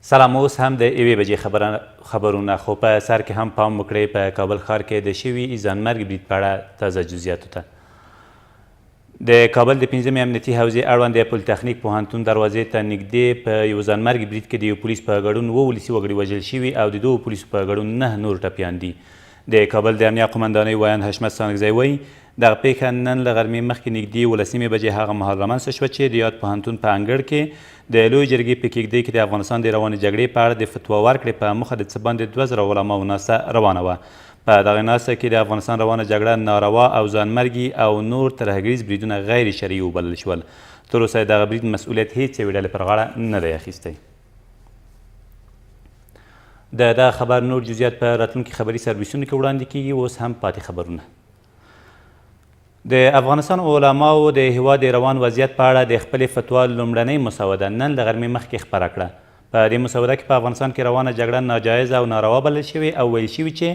سلام، اوس هم د یوې بجې خبرونه، خو په سر کې هم پام وکړئ په کابل ښار کې د شوي ځانمرګي برید په اړه تازه جزئیاتو ته. د کابل د پنځمې امنیتي حوزې اړوند د پولتخنیک پوهنتون دروازې ته نږدې په یو ځانمرګي برید کې د یو پولیس په ګډون اووه ولسي وګړي وژل شوي او د دوو پولیسو په ګډون نهه نور ټپیان دي. د کابل د امنیه قومندانۍ ویاند حشمت ستانکزی وایي، دغه پېښه نن له غرمې مخکې نږدې 7:30 بجې هغه مهال رامنځته شوه چې د یاد پوهنتون په انګړ کې د لویې جرګې په کېږدۍ کې د افغانستان د روانې جګړې په اړه د فتوا ورکړې په موخه د څه باندې 2000 علماوو ناسته روانه وه. په دغه ناسته کې د افغانستان روانه جګړه ناروا او ځانمرګي او نور ترهګریز بریدونه غیر شرعي وبلل شول. تر اوسه دغه برید مسؤلیت هیڅ یوې ډلې پر غاړه نه دی اخیستی. د دغه خبر نور جزئیات په راتلونکي خبري سرویسونو کې وړاندې کیږي. اوس هم پاتې خبرونه. د افغانستان علماو د هیواد د روان وضعیت په اړه د خپلې فتوا لومړنۍ مسوده نن له غرمې مخکې خپره کړه. په دې مسوده کې په افغانستان کې روانه جګړه ناجایزه او ناروا بلل شوې او ویل شوي چې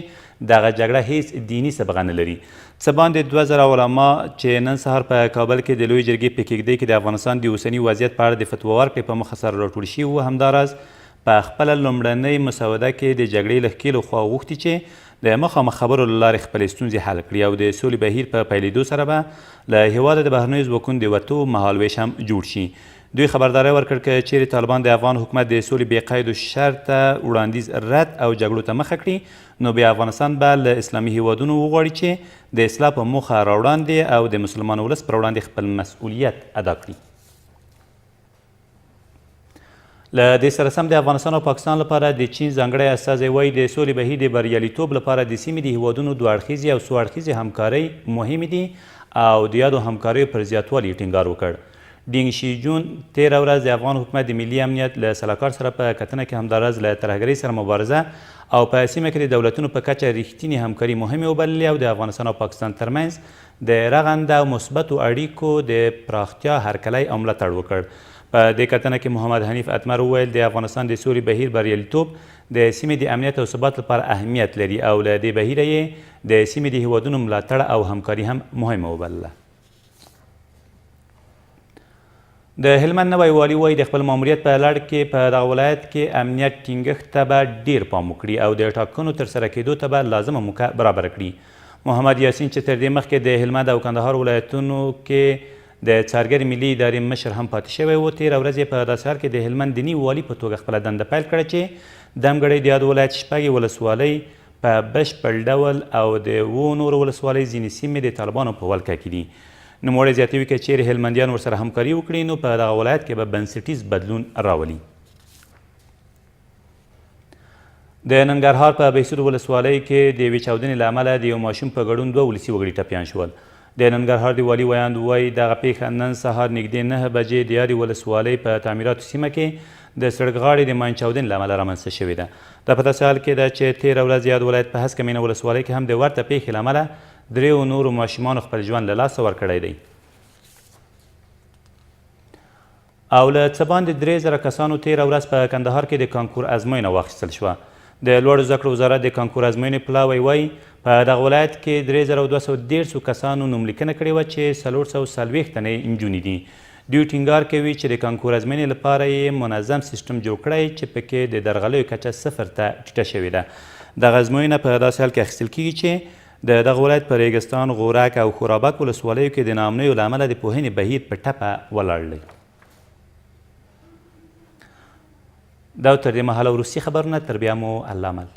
دغه جګړه هیڅ دیني صبغه نه لري. څه باندې 2000 علما چې نن سهار په کابل کې د لویې جرګې په کېږدۍ کې د افغانستان د اوسني وضعیت په اړه د فتوا ورکړې په موخه سره راټول شوي وو، همداراز په خپله لومړنۍ مسوده کې د جګړې له ښکېلو خواوو غوښتي چې د مخامخ خبرو له لارې خپلې ستونزې حل کړي او د سولې بهیر په پیلېدو سره به له هېواده د بهرنیو ځواکونو د وتو مهالوېش هم جوړ شي. دوی خبرداری ورکړ که چېرې طالبان د افغان حکومت د سولې بې قید و شرطه وړاندیز رد او جګړو ته مخه کړي، نو بیا افغانستان به له اسلامي هېوادونو وغواړي چې د اصلاح په موخه راوړاندې او د مسلمان ولس پر وړاندې خپل مسؤلیت ادا کړي. له دې سره سم د افغانستان او پاکستان لپاره د چین ځانګړی استازی وایي، د سولې بهیر د بریالیتوب لپاره د سیمې د هیوادونو دوه اړخیزې او څو اړخیزې همکارۍ مهمې دي او د یادو همکاریو پر زیاتوالي یې ټینګار وکړ. ډینګ شیجون تېره ورځ د افغان حکومت د ملي امنیت له سلاکار سره په کتنه کې همداراز له ترهګرۍ سره مبارزه او په سیمه کې د دولتونو په کچه رښتینې همکاري مهمې وبللې او د افغانستان او پاکستان ترمنځ د رغنده او مثبتو اړیکو د پراختیا هرکلی او ملاتړ وکړ. په دې کتنه کې محمد حنیف اتمر وویل، د افغانستان د سولې بهیر بریالیتوب د سیمې د امنیت او ثبات لپاره اهمیت لري او له دې بهیره یې د سیمې د هېوادونو ملاتړ او همکاري هم مهمه وبلله. د هلمند نوی والي وايي، د خپل ماموریت په لړ کې په دغه ولایت کې امنیت ټینګښت ته به ډېر پام وکړي او د ټاکنو ترسره کېدو ته به لازمه موکه برابره کړي. محمد یاسین چې تر دې مخکې د هلمند او کندهار ولایتونو کې د څارګرې ملي ادارې مشر هم پاتې شوی و، تېره ورځ یې په داسې حال کې د هلمند د نوي والي په توګه خپله دنده پیل کړه چې دمګړۍ د یاد ولایت شپږې ولسوالۍ په بشپړ ډول او د اوو نورو ولسوالۍ ځینې سیمې د طالبانو په ولکه کې دي. نوموړی زیاتوي که چېرې هلمندیان ورسره همکاري وکړي نو په دغه ولایت کې به بنسټیز بدلون راولي. د ننګرهار په بهسود ولسوالۍ کې د یوې چاودنې له امله د یو ماشوم په ګډون دوه ولسي وګړي ټپیان شول. د ننګرهار د والي ویاند وایي، دغه پېښه نن سهار نږدې 9 بجې د یادې ولسوالۍ په تعمیراتو سیمه کې د سړک غاړې د ماین چاودنې له امله رامنځته شوې ده. دا په داسې حال کې ده چې تېره ورځ یاد ولایت په هسکه مېنه ولسوالۍ کې هم د ورته پېښې له امله درېیو نورو ماشومانو خپل ژوند له لاسه ورکړی دی. او له څه باندې 3000 کسانو تېره ورځ په کندهار کې د کانکور ازموینه واخیستل شوه. د لوړو زده کړو وزارت د کانکور ازموینې پلاوی وايي، په دغه ولایت کې 3230 کسانو نوملیکنه کړې وه چې 440 تنه یې نجونې دي. دوی ټینګار کوي چې د کانکور ازموینې لپاره یې منظم سیستم جوړ کړی چې پکې د درغلیو کچه صفر ته ټیټه شوې ده. دغه ازموینه په داسې حال کې اخیستل کېږي چې د دغه ولایت په ریګستان، غورک او ښورابک ولسوالیو کې د ناامنیو له امله د پوهنې بهیر په ټپه ولاړ دی. دا تر دې مهاله وروستي خبرونه، تر بیا مو الله مل.